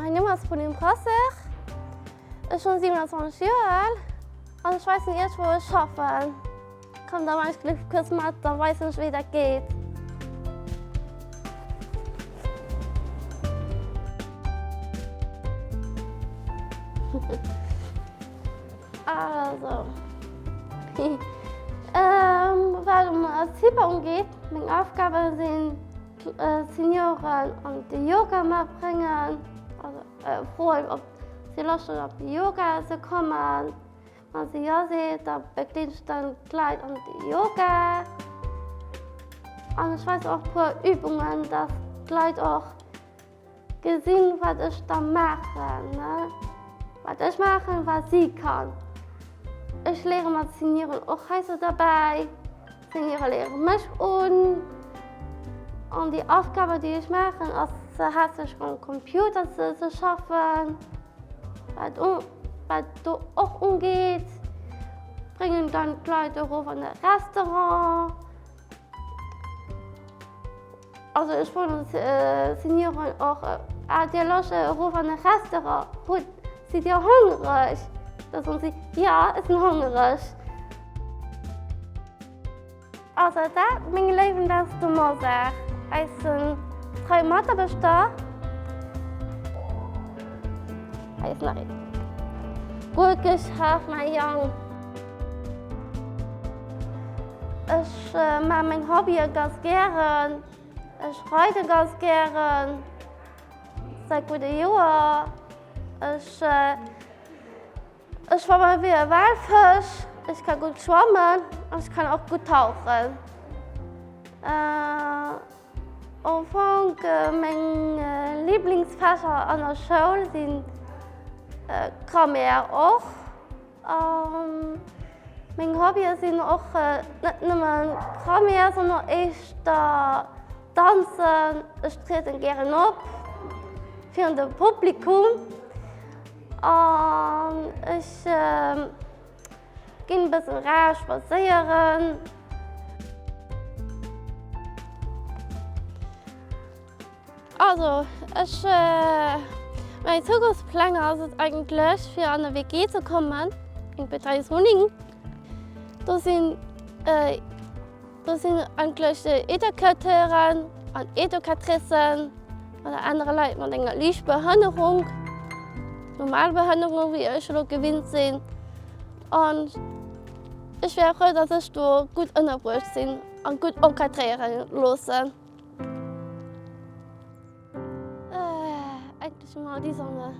Mäin Numm ass Pauline Brasseur, ech hunn 27 Joer al an ech weisen Iech wou ech schaffen. Kommt a mei Gléckskuss mat, da weisen ech wéi dat geet. Also, wat um Zypern ugeet, meng Aufgabe sinn d'Senioren an de Yoga matbréngen, also froen, ob si Loscht hunn op de Yoga ze kommen. Wa si jo seet, da begleet ech dann d'Leit an de Yoga. An ech weisen och e puer Übungen, dass d'Leit och gesinn, wat ech da maachen, ne? Wat ech maachen, wat si kann. Ech léiere mat Senioren och hei sou derbäi. D'Seniore léiere mech un. An déi Aufgabe, déi ech maachen, ass haaptsächlech mam Computer ze schaffen. Wat wat do och ugeet, bréngen dann d'Leit erof an de Restaurant. Also ech froen d'Senioren och, Hat Dir Loscht erof an e Restaurant? Hutt, sidd Dir hongereg? Da soen si, Jo, ech sinn hongereg. Also dat, meng Léiwen, dat ass de Mosar, eisen treie Mataarbechter. Hei ass nach een. Gutt geschafft, mäi Jong. Ech maache meng Hobbye ganz gären. Ech reide ganz gären, säit gudde Joer. Ech schwamme wéi e Walfësch. Ech ka gutt schwammen an ech kann och gutt tauchen. Am Fong meng Liblingsfächer an der Schoul sinn Grammaire och. Meng Hobbye sinn och net nëmme Grammaire, sondern éischter Danzen. Ech trieden gären op virun dem Publikum an ech ginn e bëssen eraus spadséieren. Also ech, meng Zukunftspläng ass et eigentlech fir an e WG ze kommen, eng Betreiungswunneng. Do sinn do sinn eigentlech Educateuren an Educatricen oder anere Leit mat enger liicht Behënnerung, normal Behënnerung wéi ech elo gewinnt sinn. An ech wär frou, datt ech do gutt ënnerbruecht sinn a gutt encadréiere loossen. Endlich mal die Sonne.